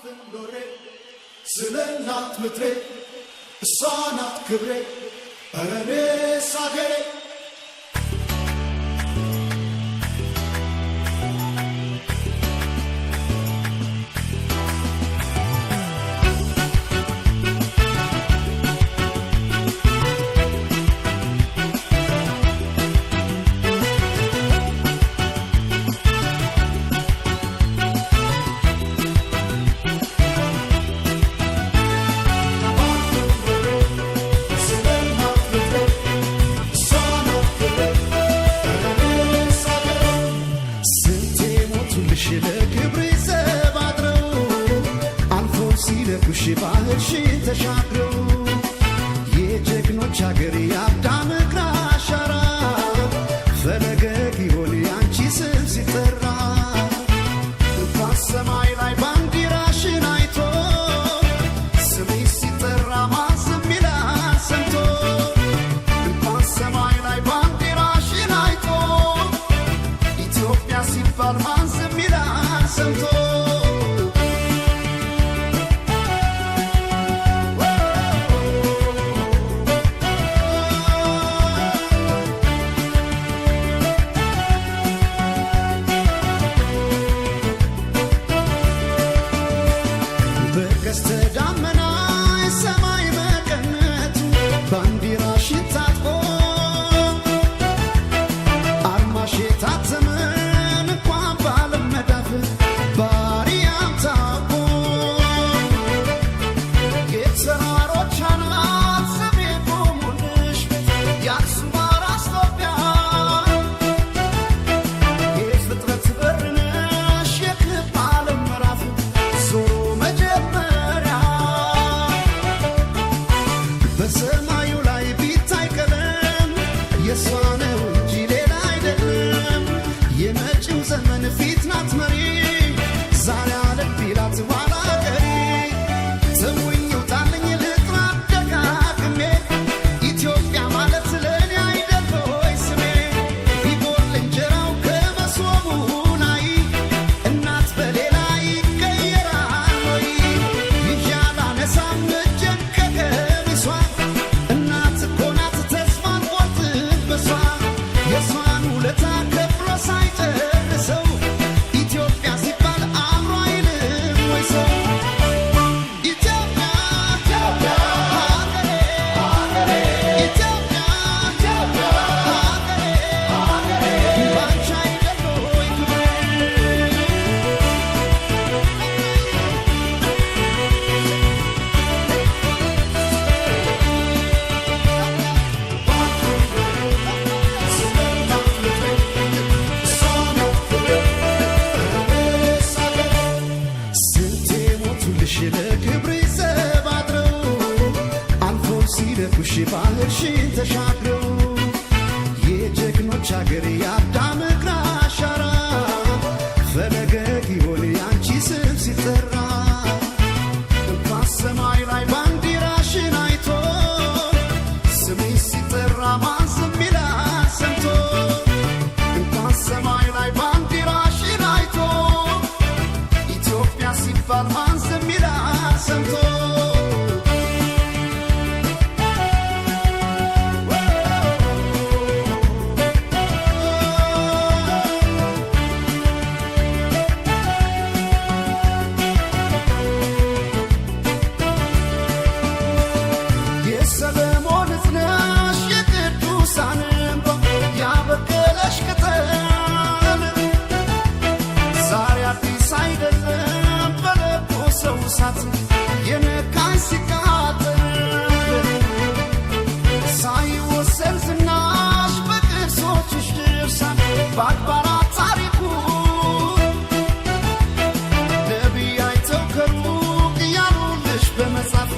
ኖሬ ስለ እናት ምድሬ እሷ ናት ክብሬ ኧረ እኔስ አገሬ። ስለ እናት ምድሬ እሷ ናት ክብሬ ኧረ እኔስ አገሬ። ስንቴ ሞቱልሽ ለክብሬ ዘብ አድረው አልፎ ሲነኩሽ ባህርሽን ተሻግረው የጀግኖች አገር የአዳም እግር አሻራ ፈለገ ግዮን ያንቺ ስም ሲጠራ እንኳን ሰማይ ላይ ባንዲራሽን አይቶ ስምሽ ሲጠራ ማን ዝም ይላል ሰምቶ? እንኳን ሰማይ ላይ ባንዲራሽን አይቶ ኢትዮጵያ ሲባል ማን ዝም ይላል ሰምቶ? በቀስተ ደመና የሰማይ መቀነቱ ባንዲራሽን ታጥቆ አርማሽ የታተመን እንኳን በዓለም መዳፍ ባሪያም ታውቆ የተራሮች አናት ስሜ ቆሙልሽ የአክሱም አራስ ኢትዮጵያ የፍጥረት በር ነሽ የክብ ዓለም ምዕራፍ ዞሮ መጀመሪያ። በሰማዩ ላይ ቢታይ ቀለም የእሷ ነው እንጂ ሌላ አይደለም። የመጪው ዘመን ፊት ናት መሪ ዛሬ አለም ቢላት ኋላ ቀሪ። ስሙኝ ይውጣልኝ ልጥራ ደጋግሜ ኢትዮጵያ ማለት ለእኔ አይደል ሆይ ስሜ? ቢጎል እንጀራው ከመሶቡ ላይ እናት በሌላ ይቀየራል ወይ? ይዤ አላነሳም እጄን ከቀሚሷ እናት እኮ ናት ተስፋ አልቆርጥም በሷ። የሷን ውለታ ከፍሎ ሳይጨርሰው ኢትዮጵያ ሲባል አእምሮ አይልም ወይ ሰው? ኢትዮጵያ ኢትዮጵያ ሀገሬ ሀገሬ ኢትዮጵያ ኢትዮጵያ ሀገሬ ሀገሬ ባንቺ አይደል ወይ ክብሬ? ስንቴ ሞቱልሽ ለክብሬ ዘብ አድረው አልፎ ሲነኩሽ ባህርሽን ተሻግረው የጀግኖች አገር የአዳም እግር አሻራ ፈለገ ግዮን ያንቺ ስም ሲጠራ እንኳን ሰማይ ላይ ባንዲራሽን አይቶ ስምሽ ሲጠራ ማን ዝም ይላል ሰምቶ? እንኳን ሰማይ ላይ ባንዲራሽን አይቶ ኢትዮጵያ ሲባል ማን ዝም ይላል ሰምቶ? የሰለሞን እዝነሽ የቅዱሳን እንባ ያበቀለሽ ቅጠል ዛሬ አዲስ አይደለም በለኮሰው እሳት የነካኝ ሲቃጠል። ሳይወሰን ዝናሽ በቅርሶችሽ ድርሳን በአድባራት ታሪኩ ነቢይ አይተው ከሩቅ እያሉልሽ በመጻፍ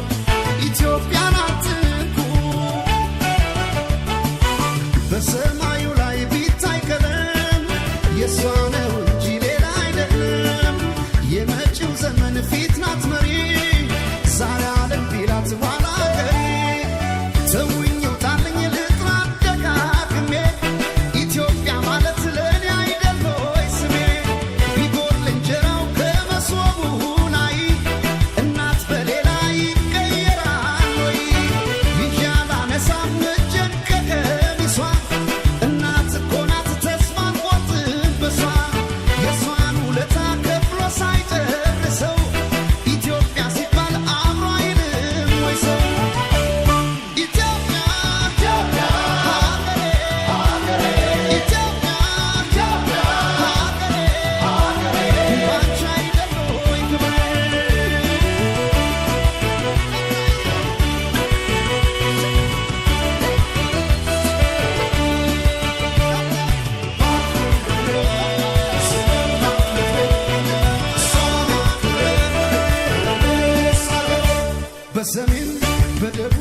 ኢትዮጵያን አትንኩ። በሰማዩ ላይ ቢታይ ቀለም የእሷ ነው እንጂ ሌላ አይደለም። የመጪው ዘመን ፊት ናት መሪ ዛሬ አለም ቢላት ኋላ ቀሪ። ተውኝ ይውጣልኝ ልጥራ ደጋግሜ ኢትዮጵያ ማለት ለእኔ አይደል ሆይ ስሜ? ቢጎል እንጀራው ከመሶቡ ላይ በሰሜን በደቡብ።